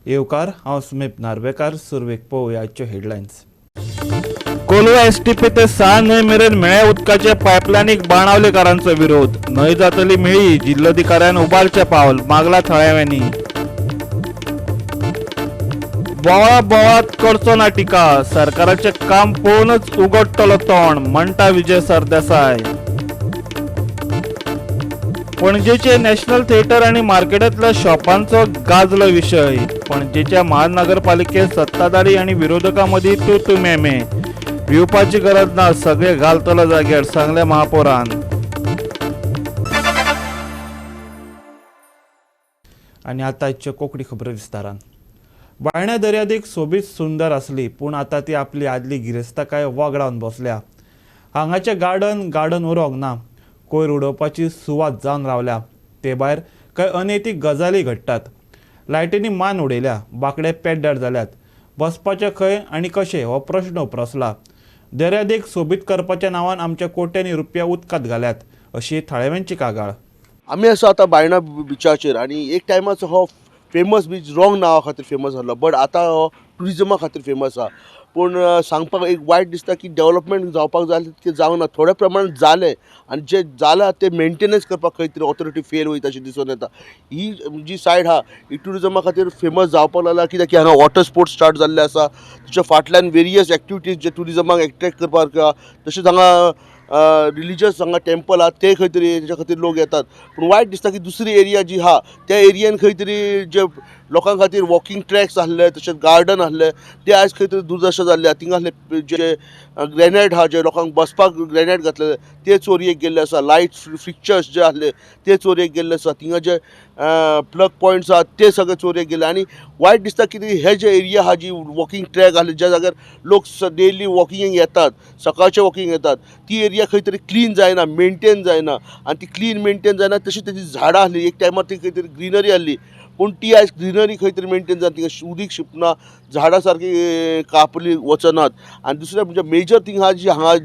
येवकार, हांव सुमेप नार्वेकार. सुरवेक पळोवया आजच्यो हेडलायन्स. कोलवा एसटीपी ते 6 न्हंय मेरेन मेळ्या उदकाचे पायपलायनीक बाणावलेकारांचो विरोध. न्हंय जातली मेळी, जिल्लोधिकाऱ्यान उबारचें पावल मागला थळाव्यांनी. बोवाळा बोवाळात करचो ना टिका, सरकाराचें काम पळोवनच उगडटलो तोंड म्हणटा विजय सरदेसाय. पणजेचे नॅशनल थिएटर आणि मार्केटांतल्या शॉपांचो गाजलो विशय. पणजेच्या महानगरपालिकेत सत्ताधारी आणि विरोधकां मदीं तू तू मे मे. भिवपाची गरज ना, सगळे घालतलो जाग्यार, सांगले महापौरान. आनी आतां आजच्यो कोंकणी खबरो विस्तारान. बायणा दर्यादेग सोबीत सुंदर आसली, पूण आतां ती आपली आदली गिरेस्तकाय वगडावन बसल्या. हांगाचें गार्डन गार्डन उरोंक ना, कोयर उडोवपाची सुवात जावन रावल्या. ते भायर कांय अनैतीक गजाली घडटात. लायटींनी मान उडयल्या, बांकडे पेड्ड्यार जाल्यात. बसपाचें खंय आनी कशें हो प्रश्न उप्रासला. दर्यादेग सोबीत करपाच्या नांवान आमच्या कोट्यांनी रुपया उदकांत घाल्यात, अशी थळाव्यांची कागाळ. आमी आसा आतां बायणा बिचाचेर आनी एक टायमाचो हो फेमस बीच रॉंग नांवा खातीर फेमस आसलो, बट आतां हो ट्युरिजमा खातीर फेमस आसा. पूण सांगपाक एक वायट दिसता की डेवलपमेंट जावपाक जाय तितकें जावंक ना, थोड्या प्रमाणात जालें आनी जें जालां तें मेंटेनन्स करपाक खंय तरी ऑथॉरिटी फेल वयता अशें दिसून येता. ही जी सायड आहा ही ट्युरिजमा खातीर फेमस जावपाक लागला, कित्याक की हांगा वॉटर स्पोर्ट्स स्टार्ट जाल्ले आसा. तिच्या फाटल्यान वेरियस एक्टिविटीज जे ट्युरिजमाक एट्रेक्ट करपाक, तशेंच हांगा रिलिजियस हांगा टेम्पल आहा ते खंय तरी तेच्या खातीर लोक येतात. पूण वायट दिसता की दुसरी एरिया जी आहा त्या एरियेन खंय तरी जे लोकां खातीर वॉकिंग ट्रॅक्स आसले तशेंच गार्डन आसले ते आयज खंय तरी दुर्दशा जाल्ले आहा. थिंगा आसले जे ग्रेनायट आहा, जे लोकांक बसपाक ग्रेनायट घातलेले ते चोरयेक गेल्ले आसा. लायट फिक्चर्स जे आसले ते चोरयेक गेल्ले आसा. थिंगा जे प्लग पॉयंट्स आहा ते सगळे चोरयेक गेले. आनी वायट दिसता की हे जे एरिया आहा, जी वॉकिंग ट्रॅक आसले, ज्या जाग्यार लोक डेली वॉकिंगेक येतात, सकाळचे वॉकिंग येतात, ती एरिया खंय तरी क्लीन जायना, मेंटेन जायना. आनी ती क्लीन मेंटेन जायना तशी तेजी झाडां आसली एक टायमार, ती खंय तरी ग्रिनरी आसली, पूण ती आयज ग्रिनरी खंय तरी मेंटेन जायना. थिंगा उदीक शिंपना, झाडां सारकी कापली वचनात. आनी दुसरें म्हणजे मेजर थींग आहा जी हांगा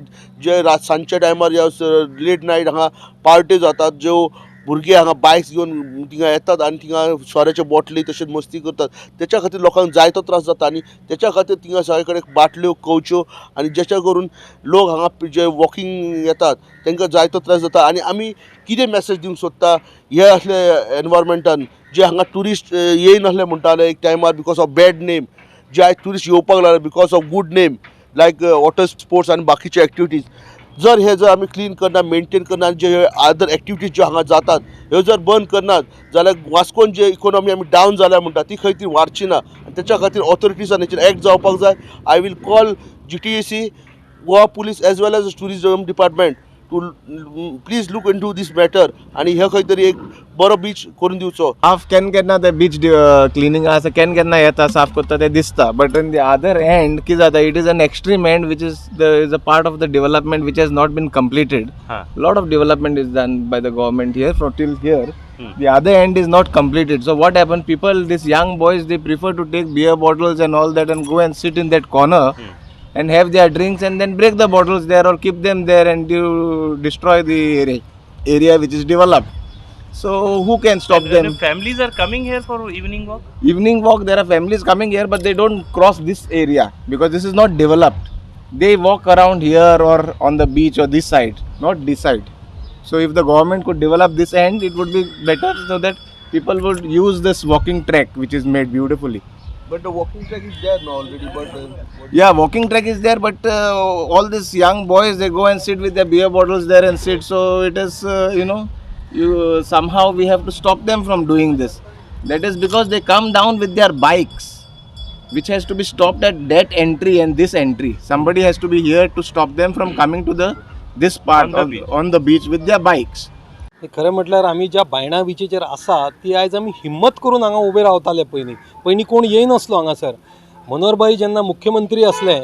जे रात सांजच्या टायमार या लेट नायट हांगा पार्ट्यो जातात, ज्यो भुरगे हांगा बायक्स घेवन थिंगा येतात आनी थिंगा सोऱ्याच्यो बॉटली तशेंच मस्ती करतात. तेच्या खातीर लोकांक जायतो त्रास जाता आनी तेच्या खातीर थिंगा सगळे कडेन बाटल्यो कवच्यो आनी जेच्या करून लोक हांगा जे वॉकिंग येतात तांकां जायतो त्रास जाता. आनी आमी कितें मॅसेज दिवंक सोदता हे असले एनवायरमेंटान जे हांगा ट्युरिस्ट येयनासले म्हणटाले एक टायमार because of bad name, जे आयज ट्युरिस्ट येवपाक लागले because of good name like water sports आनी बाकीचे एक्टिविटीज. जर हे जर आमी क्लीन करना, मेंटेन करना आनी जे अदर एक्टिविटीज ज्यो हांगा जातात ह्यो जर बंद करनात जाल्यार वास्कोन जे इकोनॉमी आमी डावन जाल्या म्हणटा ती खंय तरी वाडची ना. आनी तेच्या खातीर ऑथॉरिटीजान हेचेर एक्ट जावपाक जाय. I will call GTAC, Goa police as well as tourism department to please look into this matter आनी हे खंय तरी एक बरो बीच करून दिवचो. हाफ केन्ना केन्ना ते बीच क्लिनींग आसा, केन्ना केन्ना येता साफ करता ते दिसता. But in the other end कितें जाता, it is an extreme end which is the is a part of the development which has not been completed. Lot of development is done by the government here from till here. The other end is not completed. So what happened, people, these young boys, they prefer to take beer bottles and all that and go and sit in that corner and have their drinks and then break the bottles there or keep them there and do destroy the area which is developed. So who can stop them? And families are coming here for evening walk? Evening walk, there are families coming here, but they don't cross this area because this is not developed. They walk around here or on the beach or this side, not this side. So if the government could develop this end, it would be better so that people would use this walking track which is made beautifully. But the walking track is there now already, but Yeah, walking track is there, but all these young boys, they go and sit with their beer bottles there and sit. So it is, you somehow we have to stop them from doing this. That is because they come down with their bikes, which has to be stopped at that entry and this entry. Somebody has to be here to stop them from coming to the this part On the beach. On the beach with their bikes. खरें म्हटल्यार आमी ज्या बायणा बिचीचेर आसा ती आयज आमी हिम्मत करून हांगा उबे रावताले. पयलीं पयलीं कोण येयनासलो हांगासर. मनोहरभाई जेन्ना मुख्यमंत्री आसले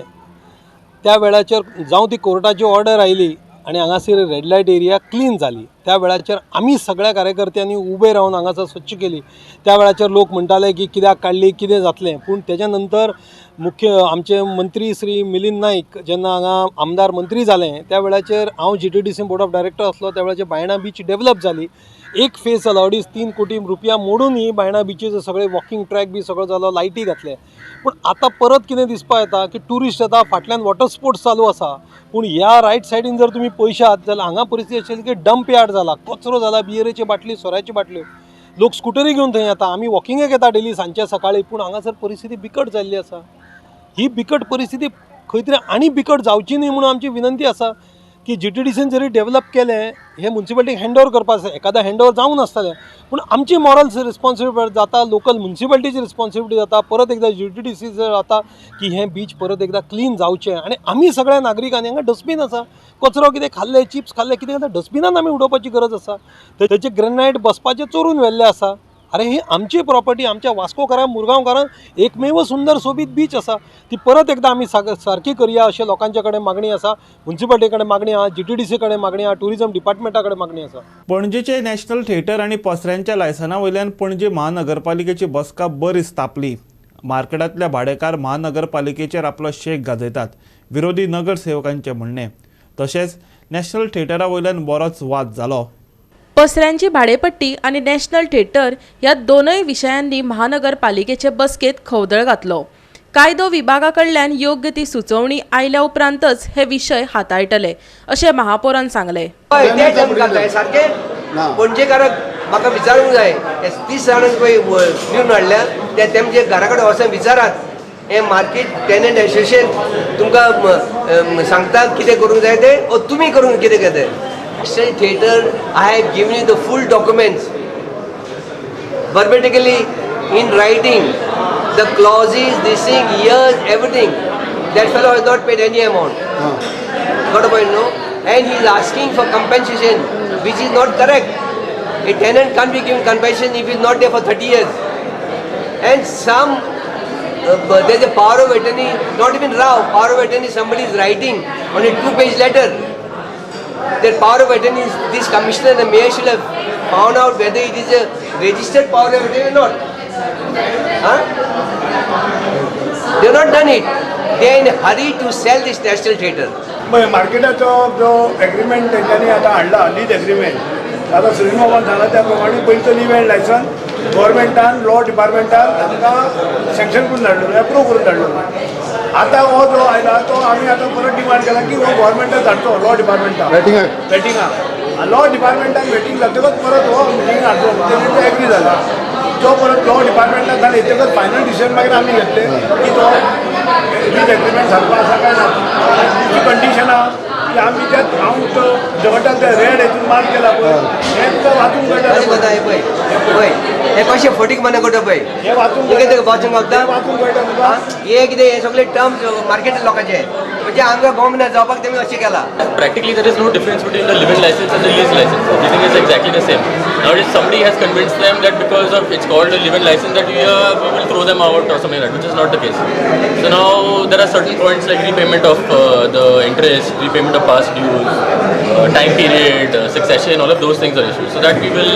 त्या वेळाचेर जावं ती कोर्टाची ऑर्डर आयली आनी हांगासर रेड लायट एरिया क्लीन जाली. त्या वेळाचेर आमी सगळ्या कार्यकर्त्यांनी उबे रावन हांगासर स्वच्छ केली. त्या वेळाचेर लोक म्हणटाले की कित्याक काडली, कितें जातलें, पूण तेच्या नंतर मुख्य आमचे मंत्री श्री मिलिंद नायक जेन्ना हांगा आमदार मंत्री जाले त्या वेळाचेर हांव GTDC board of director आसलो. त्या वेळाचेर बायणा बीच डेवलप जाली. एक फेज जाला 2.5-3 कोटी रुपया मोडून ही बायणा बिचीचो सगळे वॉकिंग ट्रॅक बी सगळो जालो, लायटी घातले. पूण आतां परत कितें दिसपा येता की ट्युरिस्ट येता, फाटल्यान वॉटर स्पोर्ट्स चालू आसा, पूण ह्या रायट सायडीन जर तुमी पळयशात जाल्यार हांगा परिस्थिती अशी आसा की डंप यार्ड जाला, कचरो जाला, बियरीच्यो बाटली, सोऱ्याच्यो बाटल्यो, लोक स्कुटरी घेवन थंय येता, आमी वॉकिंगेक येता डेली सांजच्या सकाळी, पूण हांगासर परिस्थिती बिकट जाल्ली आसा. ही बिकट परिस्थिती खंय तरी आनी बिकट जावची न्हय म्हणून आमची विनंती आसा की GTDCन जरी डेवलप केलें हें मुन्सिपालिटीक हँड ओवर करपाक जाय, एकादा हँड ओवर जावंक नासतलें, पूण आमची मॉरल रिस्पॉन्सिबिलिटी जाता, लोकल मुन्सिपालिटीची रिस्पॉन्सिबिलिटी जाता, परत एकदां GTDC जाता की हें बीच परत एकदां क्लीन जावचें. आनी आमी सगळ्या नागरिकांनी हांगा डस्टबीन आसा, कचरो कितें खाल्लें, चिप्स खाल्लें, कितें जाल्यार डस्टबिनान आमी उडोवपाची गरज आसा. थंयचे ग्रेनायट बसपाचें चोरून व्हेल्लें आसा. अरे ही आमची प्रॉपर्टी, आमच्या वास्कोकारांक, मुरगांवकारांक एकमेव सुंदर सोबीत बीच आसा, ती परत एकदां आमी सारकी करया अशें लोकांच्या कडेन मागणी आसा, मुन्सिपालिटी कडेन मागणी आसा, GTDC कडेन मागणी आसा, ट्युरिजम डिपार्टमेंटा कडेन मागणी आसा. पणजेचे नॅशनल थिएटर आनी पसऱ्यांच्या लायसना वयल्यान पणजे महानगरपालिकेची बसका बरीच तापली. मार्केटांतल्या भाडेकार महानगरपालिकेचेर आपलो शेक गाजयतात, विरोधी नगरसेवकांचें म्हणणें. तशेंच नॅशनल थिएटरा वयल्यान बरोच वाद जालो. पसऱ्यांची भाडेपट्टी आनी नॅशनल थिएटर ह्या दोनय विशयांनी महानगरपालिकेचे बसकेत खवदळ घातलो. कायदो विभागा कडल्यान योग्य ती सुचोवणी आयल्या उपरांतच हे विशय हाताळटले अशें महापौरान सांगलें. सारकें पणजेकाराक म्हाका विचारूंक जाय, 30 जाणांक पळय दिवन हाडल्या ते तेमचे घरा कडेन वचून विचारात, हें मार्केट टेनंट एसोसिएशन तुमकां सांगता कितें करूंक जाय तें, ओ तुमी करूंक कितें कितें. National Theatre, I have given you the full documents, verbatically in writing, the clauses, this thing, years, everything. That fellow has not paid any amount. Got a point, no? And he is asking for compensation, which is not correct. A tenant can't be given compensation if he is not there for 30 years. And some, there is a power of attorney, not even Rao, power of attorney, somebody is writing on a 2-page letter. Their power of attorney, this commissioner and the mayor should have found out whether it is a registered power of attorney or not. Huh? They have not done it. They are in a hurry to sell this National Theatre. मार्केटाचो जो agreement तेंच्यांनी आतां हाडला, lease agreement, आतां सुनील बाबान सांगला त्या प्रमाणे पयलींचो लीव अँड लायसन्स गव्हर्मेंटान लॉ डिपार्टमेंटान आमकां सँक्शन करून धाडलो, एप्रूव करून धाडलो. आतां हो जो आयला तो आमी आतां परत डिमांड केला की हो गव्हर्मेंटान धाडचो, लॉ डिपार्टमेंटान वेटिंगाक, लॉ डिपार्टमेंटान वेटींग जातकच परत हो मिटींग हाडचो, तेणें एग्री जाला. तो परत लॉ डिपार्टमेंटान जाले येतकच फायनल डिसिजन मागीर आमी घेतले की तो लीज एग्रीमेंट सारको आसा काय ना. दुसरी कंडिशन आहा की आमी त्या हांव तो जगटाक ते रेड हेतून मार्क केला पळय, हें तुका वाचूंक कळटा. पळय हें कशें फटीक मना करता पळय, हें वाचूंक कितें वाचूंक गावता, वाचूंक कळटा तुका. हे कितें हे सगळे टर्म्स मार्केट लोकांचे, म्हणजे हांगा गव्हर्मेंट जावपाक तेमी अशें केलां. Practically there is no difference between the living license and the lease license. Everything is exactly the same. Now if somebody has convinced them that because of it's called a living license that we will throw them out or something like that, which is not the case. So now there are certain points like repayment of the interest, repayment of past dues, time period, succession, all of those things are issues. So that we will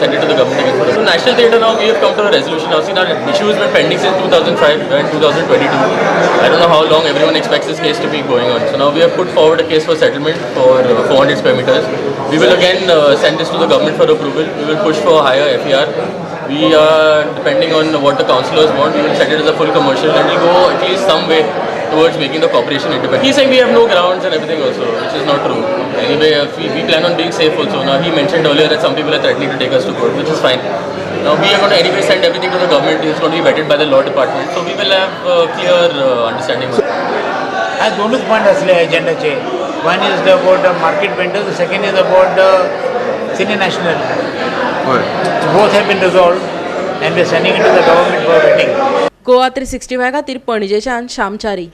send it to the government again. So National Theatre now we have come to a resolution. Now see, that issue has been pending since 2005 and 2022. I don't know how long everyone expects this case to be going on. So now we have put forward a case for settlement for 400 square meters. We will again send this to the government for approval. We will push for higher FER. We are depending on what the councillors want. We will set it as a full commercial and we'll go at least some way towards making the corporation independent. He's saying we have no grounds and everything also, which is not true. Anyway, we plan on being safe also. Now he mentioned earlier that some people are threatening to take us to court, which is fine. Now we are going to anyway send everything to the government. It's going to be vetted by the law department, so we will have clear understanding. हा दोनच point असले एजेंडाचे. One is about the market vendor, the second is about the cine national. Both have been resolved and we are sending it to the government for vetting. Goa 365 खातीर पणजेच्यान श्यामचारी.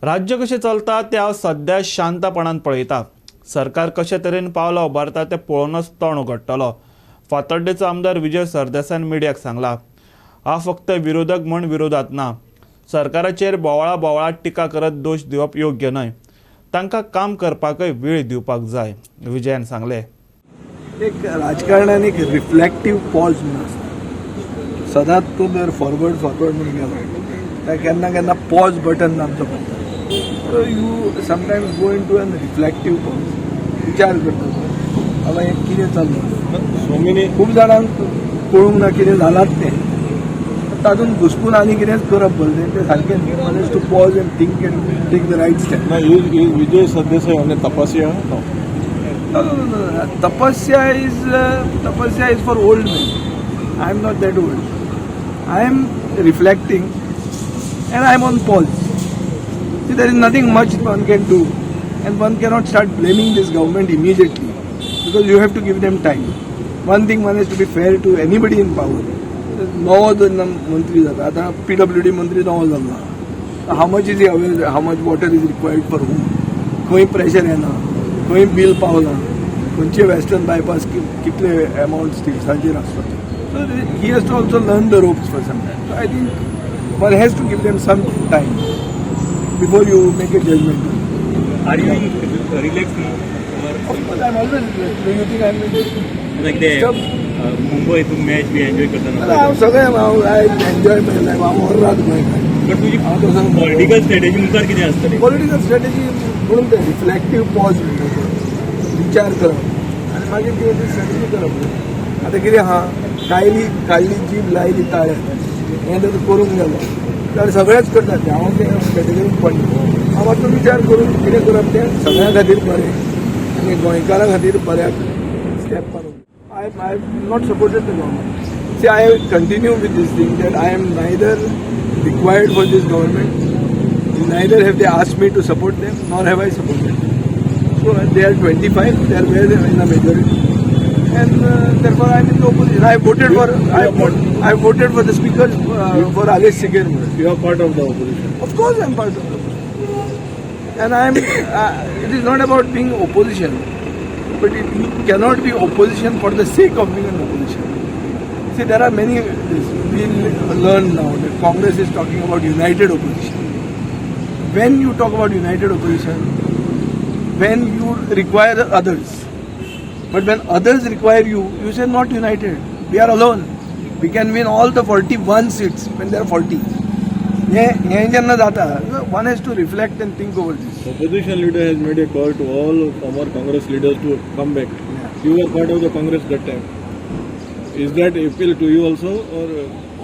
राज्य कशें चलता तें हांव सद्या शांतपणान पळयता. सरकार कशे तरेन पावलां उबारता तें पळोवनच तोंड उगडटलो, फातोड्डेचो आमदार विजय सरदेसायान मिडियाक सांगला. हांव फक्त विरोधक म्हूण विरोधात ना. सरकाराचेर बोवाळा बोवाळा टिका करत दोश दिवप योग्य न्हय. तांकां काम करपाकय वेळ दिवपाक जाय, विजयान सांगलें. एक राजकारणान एक रिफ्लेक्टीव पॉज म्हणून आसता. सदांच तूं जर फॉरवर्ड फॉरवर्ड म्हणून गेलो तर केन्ना केन्ना पॉज बटन आमचो पडटा. So you sometimes go into an reflective pause, विचार करता बाबा हें कितें चल्लां, सो मेनी खूब जाणांक कळूंक ना कितें जालात तें, तातूंत घुसपून आनी कितेंच करप बरें तें सारकें न्ही. One has to pause and think and take the right step. ना, is Vijay Sardesai on Tapasya? No, no, no, no. Tapasya is for old men. I am not that old. I am reflecting and I am on pause. See, there is nothing much one can do, and one cannot start blaming this government immediately because you have to give them time. One thing, one has to be fair to anybody in power. नवो जेन्ना मंत्री जाता, आतां PWD मंत्री नवो जाल्लो, how much is aware how much water is required for whom, खंय pressure येना, खंय बील पावना, खंयचे वेस्टर्न बायपास कितले एमावंट स्टिल्सांचेर आसता. So he has to also learn the ropes for some time. So I think one has to give them some time before you make a judgment. Are you relaxed now? Of course, I'm always relaxed. Do you think I'm like the Mumbai तूं match बी enjoy करतना? हांव सगळें हांव I enjoy my life. हांव ऑर्राद गोंयकार. But तुजी political strategy मुखार कितें आसतली? पॉलिटिकल स्ट्रेटेजी म्हणून तें रिफ्लेक्टीव पॉज म्हणटा तो, विचार करप आनी मागीर कितें ती स्ट्रेटेजी करप. आतां कितें आहा, कायली काडली जीब लायली ताळ्याक, हें जर करूंक गेलो जाल्यार सगळेच करतात. हांव ते कॅटेगरीन पडना. हांव मातसो विचार करून कितें करप तें सगळ्यां खातीर बरें आनी गोंयकारां खातीर बऱ्याक स्टेप मारूंक. I have not supported the government. See, I continue with this thing that I am neither required for this government, neither have they asked me to support them, nor have I supported them. So they are 25, they are well in the majority, and therefore I am in the opposition. I voted for the speaker, for Alesh Sequeira. You are part of the opposition. Of course I am part of the opposition. And I am, it is not about being opposition, but you cannot be opposition for the sake of being an opposition. See, there are many, we learn now that Congress is talking about united opposition. When you talk about united opposition, when you require others, but when others require you, you say not united, we are alone. We can win all the 41 seats when there are 40. हें जेन्ना जाता, one has to reflect and think over this. Opposition leader has made a call to all former Congress leaders to come back. You were part of the Congress that time. Is that appeal to you also, or?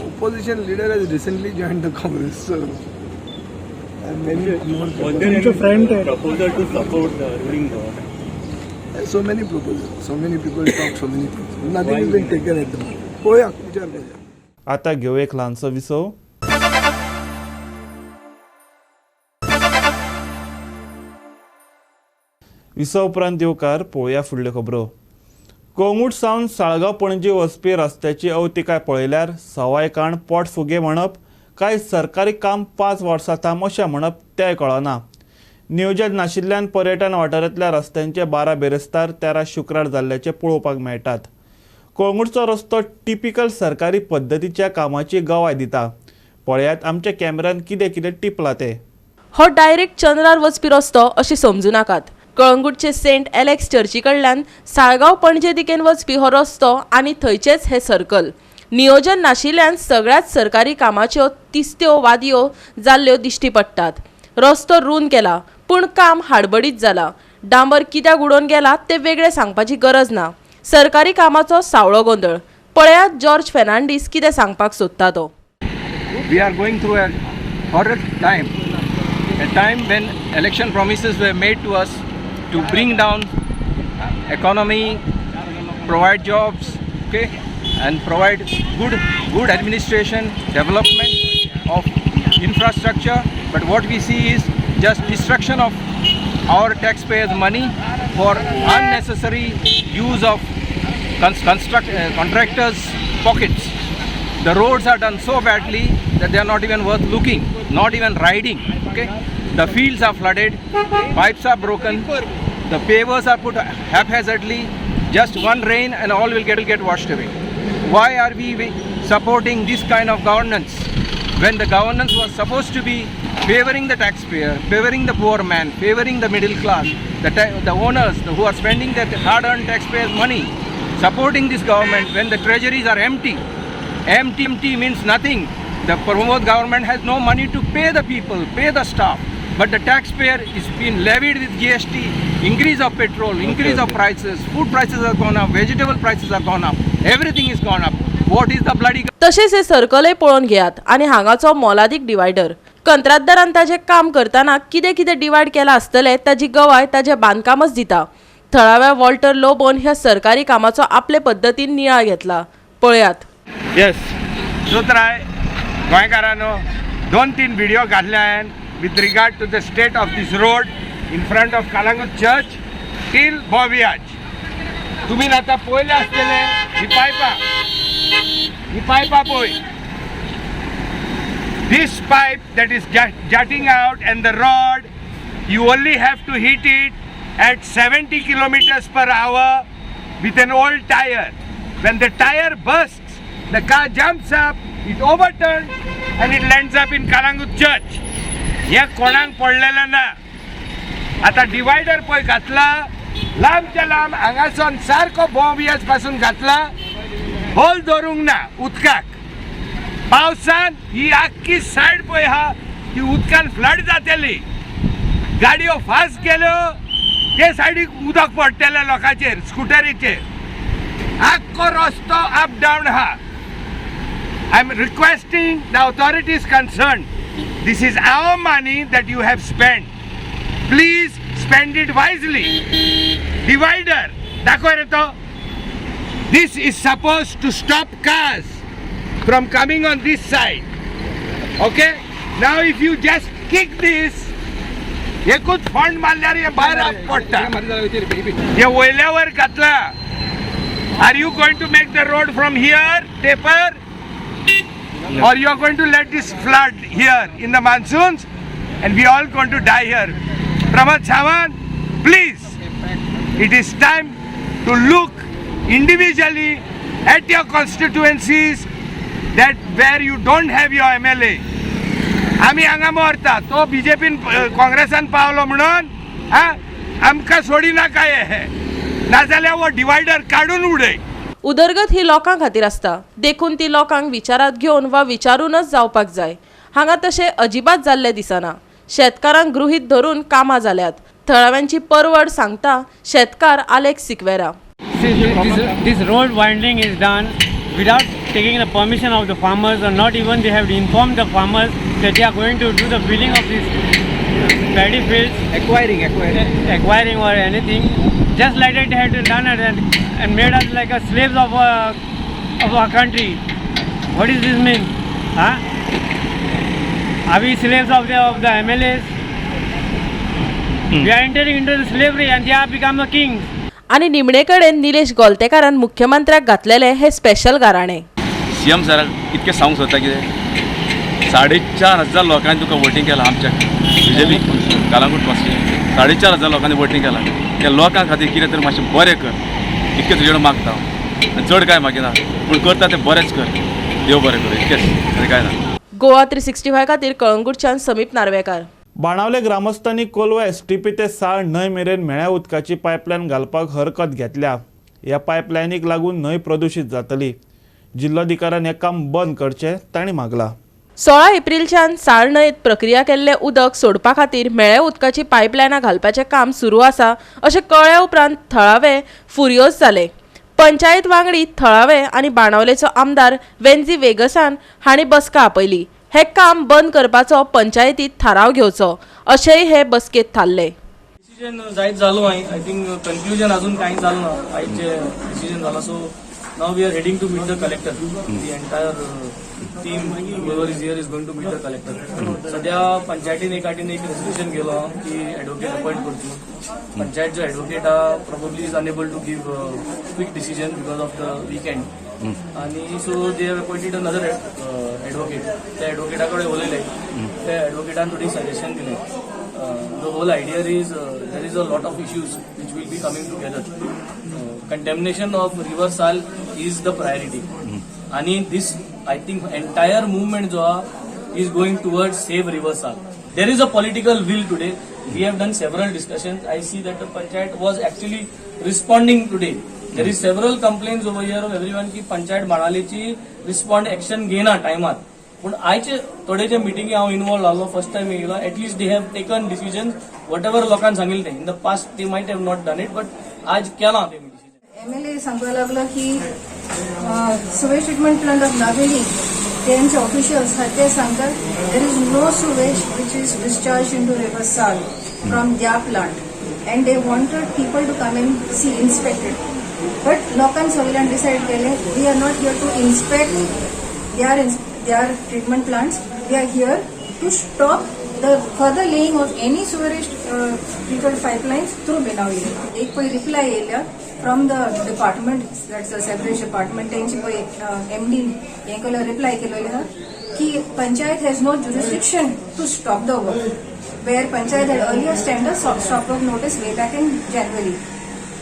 Opposition leader has recently joined the Congress, so and many more. Was there any proposal to support the ruling government? So many proposals, so many people talk, so many things. Nothing has been taken at the moment. पळोवया, विचार करूया. आतां घेवया एक ल्हानसो विसव. विसव उपरांत येवकार पळोवया फुडल्यो खबरो. कोंगूट सावन साळगांव पणजी वचपी रस्त्याची अवतिकाय पळयल्यार सवाय काण पोट फुगे म्हणप काय सरकारी काम 5 वर्सां थांब अशें म्हणप तेंय कळना. नियोजन नाशिल्ल्यान पर्यटन वाठारांतल्या रस्त्यांचे 12 बेरेस्तार 13 शुक्रार जाल्ल्याचे पळोवपाक मेळटात. कोळंगूटचो रस्तो टिपिकल सरकारी पद्दतीच्या कामाची गवाय दिता. पळयात आमच्या कॅमेऱ्यान कितें कितें टिपलां तें. हो डायरेक्ट चंद्रार वचपी रस्तो अशें समजू नाकात. कळंगूटचे सेंट एलेक्स चर्ची कडल्यान साळगांव पणजे दिकेन वचपी हो रस्तो आनी थंयचेच हे सर्कल. नियोजन नाशिल्ल्यान सगळ्याच सरकारी कामाच्यो तिस्त्यो वादयो जाल्ल्यो दिश्टी पडटात. रस्तो रून केला पूण काम हाडबडीत जाला. डांबर कित्याक उडोवन गेला ते वेगळें सांगपाची गरज ना. सरकारी कामाचो सावळो गोंदळ. पळयात जॉर्ज फेर्नांडीस कितें सांगपाक सोदता तो. We are going through a horrid time, a time when election promises were made to us to bring down economy, provide jobs, okay, and provide good administration, development of infrastructure. But what we see is just destruction of our taxpayers' money for unnecessary use of contractors' pockets. The roads are done so badly that they are not even worth looking, not even riding. Okay, the fields are flooded, pipes are broken, the pavers are put haphazardly. Just one rain and all will get washed away. Why are we supporting this kind of governance when the governance was supposed to be favoring the taxpayer, favoring the poor man, favoring the middle class, the owners who are spending their hard-earned taxpayers' money, supporting this government when the treasuries are empty? Empty, empty means nothing. The Pramod government has no money to pay the people, pay the staff. But the taxpayer is being levied with GST, increase of petrol, increase of prices, food prices are gone up, vegetable prices are gone up, everything is gone up. What is the bloody तशेंच हे सर्कलय पळोवन घेयात आनी हांगाचो मोलादीक divider. कंत्राटदारान ताजें काम करतना कितें कितें डिवायड केलां आसतलें ताजी गवाय ताजें बांदकामच दिता. थळाव्या वॉल्टर लोबोन ह्या सरकारी कामाचो आपले पद्दतीन नियाळ घेतला, पळयात. येस सुत्राय गोंयकारांनो, 2-3 व्हिडिओ घातले हांवें with regard to the state of this road in front of Calangute church till Bom Village. तुम्ही आतां पळयले आसतले ही पायपां, ही पायपां पळय. This pipe that is jutting out and the rod, you only have to hit it at 70 kilometers per hour with an old tire. When the tire bursts, the car jumps up, it overturns and it lands up in Calangute church. हे कोणाक पडलेलें ना. आतां divider पळय घातला, लांबच्या लांब हांगासून सारको बॉम्बियाज पासून घातला, होल दवरूंक ना उदकाक. पावसान ही आख्खी सायड पळय आहा ती उदकान फ्लड जातली. गाडयो फास्ट गेल्यो ते सायडीक उदक पडटलें लोकांचेर, स्कुटरीचेर. आख्खो रस्तो अप डावन आहा. I am requesting the authorities concern, this is our money that you have spend, please spend it wisely. Divider दाखय रे तो. This is suppose to stop cars from coming on this side. Okay, now if you just kick this, एकूच फोंड मारल्यार हे भायर पडटा. हे वयल्यावर घातला. Are you going to make the road from here taper, or you are going to let this flood here in the monsoons and we all going to die here? Pramod Sawant, please, it is time to look individually at your constituencies that where you don't have your MLA. आमी हांगा मरता, तो बीजेपीन काँग्रेसान पावलो म्हणून आमकां सोडिनाका हे, नाजाल्यार हो डिवायडर काडून उडय. उदरगत ही लोकां खातीर आसता, देखून ती लोकांक विचारात घेवन वा विचारूनच जावपाक जाय. हांगा तशें अजिबात जाल्लें दिसना. शेतकारांक गृहीत धरून कामां जाल्यात. थळाव्यांची परवड सांगता शेतकार Alex Sequeira. This road widening is done without taking the permission of the farmers, or not even they have informed the farmers that they are going to do the filling of these paddy fields, acquiring or anything. Just like that they had done it and made us like a slaves of our country. What does this mean? Huh? Are we slaves of the MLAs? We are entering into the slavery and they have become the kings. आनी निमणे कडेन निलेश गोलतेकारान मुख्यमंत्र्याक घातलेले हे special गाराणे. CM सराक इतकें सांगूंक सोदता कितें, 4,500 लोकांनी तुका वोटींग केलां. आमच्या बीजेपी कालांगूट कॉन्स्टिट्युएन्सी 4,500 लोकांनी वोटींग केलां. त्या लोकां खातीर कितें तरी मातशें बरें कर, इतकें तुजे कडेन मागता हांव, चड कांय मागिना, पूण करता तें बरेंच कर. देव बरें करूं, इतकेंच, आनी कांय ना. गोवा 365 खातीर कळंगूटच्यान समीप नार्वेकार. बाणावले ग्रामस्थांनी कोलवा एसटीपी ते साळ न्हंय मेरेन मेळ्या उदकाची पायपलायन घालपाक हरकत घेतल्या. ह्या पायपलायनीक लागून न्हंय प्रदुशीत जातली. जिल्लोधिकाऱ्यान हें काम बंद करचें तांणी मागलां. 16 एप्रिलच्यान साळ न्हंयेत प्रक्रिया केल्लें उदक सोडपा खातीर मेळ्या उदकाची पायपलायनां घालपाचें काम सुरू आसा अशें कळ्ळ्या उपरांत थळावे फुर्योज जाले. पंचायत वांगडी, थळावे आनी बाणावलेचो आमदार वेन्झी वेगसान हांणी बसका आपयली. हे काम बंद करपाचो पंचायतीत थाराव घेवचो अशेंय हे बसकेत थारले. डिसिजन जायत जालो. I think conclusion अजून कांय जालो ना. आयज जे डिसिजन जाला, so now we are heading to meet the collector. The entire team whoever is here is going to meet the collector. सध्या पंचायतीन एक आटीन एक रेजोल्युशन गेलो की एडवोकेट अपॉइंट करचो. पंचायत जो एडवोकेट आहा probably is unable to give quick decision because of the weekend, आनी so they have appointed another advocate. त्या एडवोकेटा कडेन उलयले, त्या एडवोकेटान थोडी सजेशन दिलें. The whole idea is there is a lot of issues which will be coming together. Contamination of river Sal is the priority, आणि this I think entire movement जो आहा is going towards save river Sal. There is a political will today. We have done several discussions. I see that the panchayat was actually responding today. There is several complaints over here of everyone की panchayat बाणालीची respond action घेना टायमार. पूण आयचे थोडे जे मिटिंगी हांव involve जालो first time येयलो, at least they have taken decision whatever लोकांनी सांगिल्लें तें. In the past they might have not done it, but आज केलां तेमी. एमएलए सांगपाक लागलो की sewage treatment plant of Navelim तेंचे ऑफिशियल्स आहात ते सांगतात there is no sewage which is discharge into river Sal from their plant and they wanted people to come and see, inspect it. But लोकांनी सगळ्यांनी decide केलें we are not here to inspect their treatment plants, we are here to stop the further laying of any sewerage treated pipelines through Benaulim. एक पळय reply येयल्या from the department, that's the sewerage department, तेंची पळय MD हें केलो reply केलेलो आहा की panchayat has no jurisdiction to stop the work, where panchayat had earlier sent a stop work notice way back in January.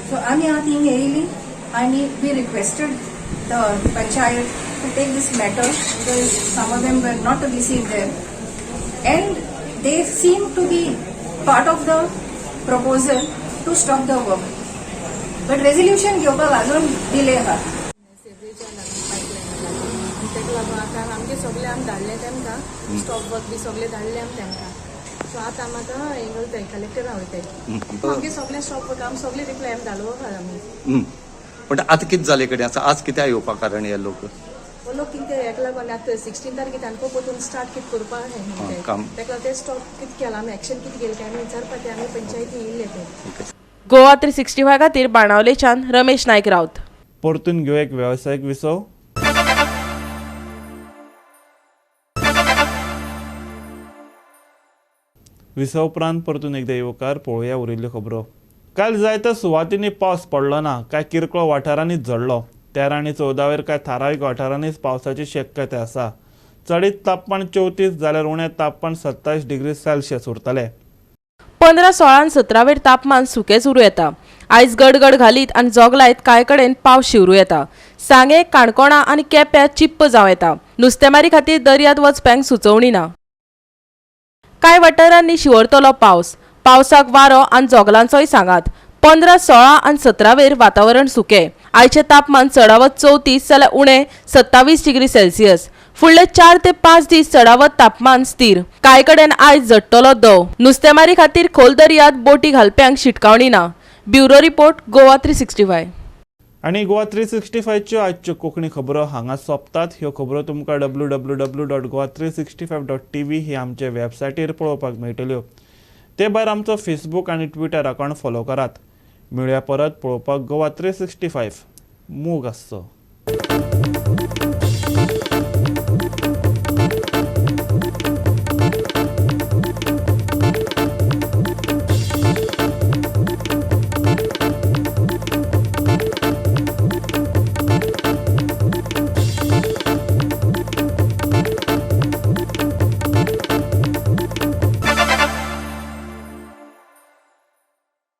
So आमी आतां हिंग येयली आनी we requested the panchayat to take this matter because some of them were not to be seen there and they seem to be part of the proposal to stop the work. But resolution घेवपाक अजून delay आहा. सेवरेजा लागून पायपलायना लागून ताका लागून आतां आमगे सगळे आमी धाडले तेमकां स्टॉप वर्क बी सगळे धाडले आमी तेमकां. सो आतां आमी आतां हें वयताय कलेक्टरा वयताय. आमगे सगळे स्टॉप वर्क आमी सगळे रिप्लाय आमी धाडलो आहा आमी. पण आतां कितें जालें कडेन आसा आज कित्याक येवपा कारण हे लोक? हो लोक कितें हेका लागून आतां 16 तारखे तांकां परतून स्टार्ट कितें करपाक आहाय काम. ताका लागून ते स्टॉप कितें केलां आमी एक्शन कितें घेतलें काय आमी विचारपा ते आमी पंचायती येयल्ले ते. गोवा 365 खातीर बाणावलेच्यान रमेश नायक राऊत. परतून घेऊ एक वेवसायीक विसव. विसव उपरांत परतून एकदा येवकार पळोवया उरिल्ल्यो खबरो. काल जायत्या सुवातींनी पावस पडलो ना, काय किरकोळ वाठारांनी झडलो. 13 आनी 14 वयर कांय थारावीक वाठारांनीच पावसाची शक्यताय आसा. चडीत तापमान 34 जाल्यार उणें तापमान 27 डिग्री सेल्सियस उरतलें. 15, 16 आनी 17 वयर तापमान सुकेंच उरूं येता. आयज गडगड घालीत आनी जोगलायत कांय कडेन पावस शिवरूं येता. सांगें, काणकोणा आनी केप्यां चिप्प जावं येता. नुस्तेमारी खातीर दर्यांत वचप्यांक सुचोवणी ना. कांय वाठारांनी शिंवरतलो पावस. पावसाक वारो आनी जोगलांचोय सांगात. 15, 16 आनी 17 वयर वातावरण सुकें. आयचें तापमान चडावत 34 जाल्यार उणें 27 डिग्री सेल्सियस. फुडले 4 ते 5 दीस चडावत तापमान स्थिर. कांय कडेन आयज झडटलो दव. नुस्तेमारी खातीर खोल दर्यांत बोटी घालप्यांक शिटकावणी ना. Bureau report, Goa 365. आनी गोवा 365च्यो आजच्यो कोंकणी खबरो हांगा सोंपतात. ह्यो खबरो तुमकां www.goa365.tv ही आमचे वेबसायटीर पळोवपाक मेळटल्यो. ते भायर आमचो फेसबूक आनी ट्विटर अकावंट फॉलो करात. मेळया परत पळोवपाक गोवा 365. मोग आसचो.